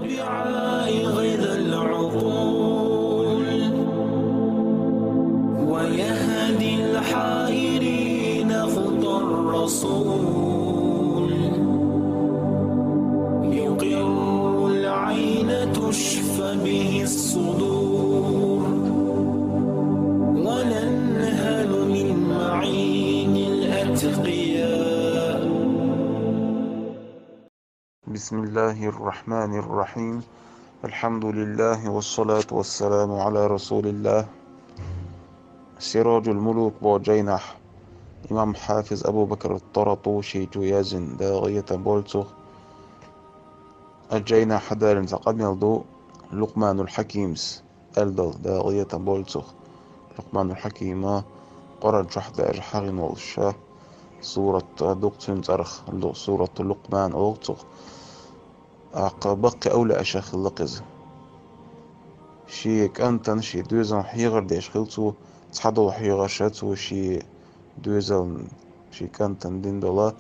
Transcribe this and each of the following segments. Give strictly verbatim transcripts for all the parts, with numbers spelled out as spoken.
بعائق ذا العقول، ويهدي الحائرين خطى الرسول، يقر العين تشفى به الصدور، وننهل من معين الأتقياء. بسم الله الرحمن الرحيم. الحمد لله والصلاة والسلام على رسول الله. سراج الملوك бо жайнахь, имам хьафиз Абу Бакр ат-Таратушийчо яздина, Дала къинхетам болба цох. Жайнахь хьадалийна цхьа къамел ду Лукъманул Хьакимас аьлла долу, Дала къинхетам болба цох. Лукъманул Хьакима Къуръан чохь даже хьахийна волуш ша, сурат дукха цуьнан цӀарах, Лу-, сурату Лукъман олу цох. ТӀаккха баккхий овлияашах хилла иза. Шен кӀантана шен доьзална хьехар деш хилла цо, цхьадолу хьехарш цо шен доьзална, шен кӀантана дина долу,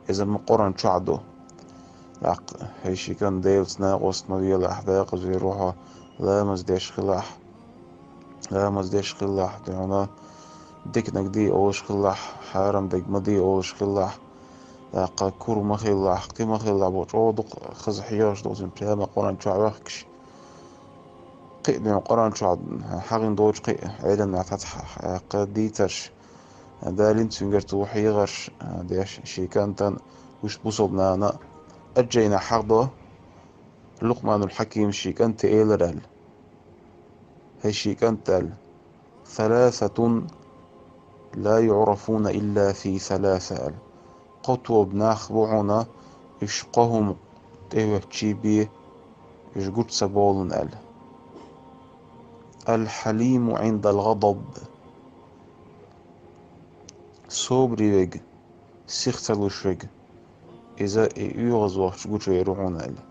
иза ма Къуръан чохь ду. ТӀаккха: «ХӀай шен кӀант, Делаца накъост ма велахь, декъаза вер ву хьо, ламаз деш хилахь, ламаз деш хилахь, дуьхьал диканиг де олуш хилахь, хьарам дерг ма де олуш хилахь, тӀаккха кура ма хилалахь, кхин ма хилалахь», боху чӀогӀа дукха хаза хьехарш долу цуьнан прямо Къуръан чохь ваьхкаш. Кхин а дуьхьал Къуръан чохь хьахийна долчу кхин а Ӏеламнаха цхьацца хьакха дийцарш далийна цуьнгара, цо хьехарш деш шен кӀантана, уьш бусалба нана а. Жайнахь хьахдо Лукъманул Хьакимас шен кӀанте элира аьлла: «ХӀай шен кӀант, — аьлла, — ثلاثة لا يعرفون إلا في ثلاثة», — аьлла. «Кхо тоба нах бу хьуна, уьш кхо хӀума тӀехӀоьттича бен, уьш гучу ца болун», — аьлла. «الحليم عند الغضب», собаре верг, сих ца луш верг, иза и оьгӀазвахча гучувер ву хьуна аьлла.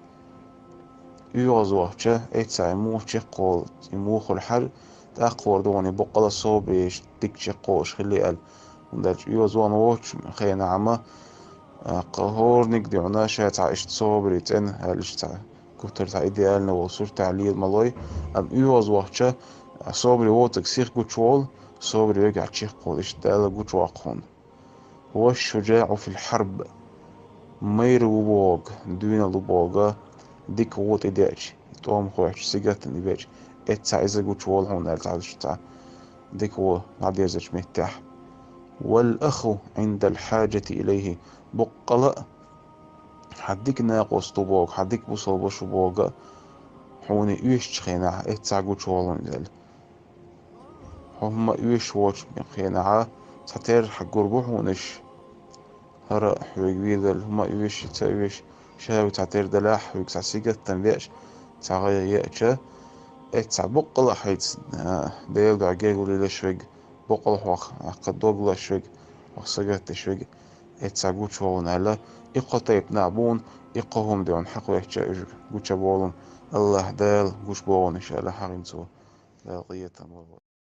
ОьгӀазвахча, эццахь и муха чекхволу, и муха хуьлу хьажа, тӀаккха хӀора догӀуна боккъала собаре дика чекхволуш хилла аьлла. ХӀунда аьлча оьгӀазвахна воцучу хенахь ма, а, кху хӀораниг дуьхьал ша цхьа иштта собаре цӀена аьлла, иштта цхьа кутара цхьа идеально волу суртехь лела ма лой, амма оьгӀазвахча, а, собаре воцург сих гучуволу, собаре верг а чекхволу, иштта Дала гучуваккха хьуна. «والشجاع في الحرب», майра ву боху, дуьйна ву боху, дика гӀо тӀедеача, тӀом хоьттуш, сингаттам тӀебеача, эццахь иза гучуволу хьуна аьлла, цхьа дика гӀо дӀадерзачу меттехь. «والأخ عند الحاجة إليه», боккъала а хьан дика накъост ву боху, хьан дика бусалба ваша ву боху, хьуна оьшучу хенахь эццахь гучуволу хьуна иза аьлла. Хьо хӀумма оьшуш воцучу хенахь, цхьатерра хьан гур бу хьуна уьш. ХӀара хьоьга везарг хӀумма оьшуш, ца оьшуш, ша ву цхьатерра делахь, хьоьга цхьа сингаттам веача, цхьа гӀайгӀа еача, эццахь боккъала а хьайца, а, Делан дуьхьа гергарло лелаш верг, боккъала хьох, а, кхин дог лозуш верг, хьох сагатдеш верг, эццахь гучуволу хьуна аьлла, и кхо тайпа нах бу хьуна, и кхо хӀума дуьхьал хьакхоьттича уьш гучуболун, АллахӀ Дала гучубоху хьуна уьш аьлла хьахийна цо. Дала къинхетам болба.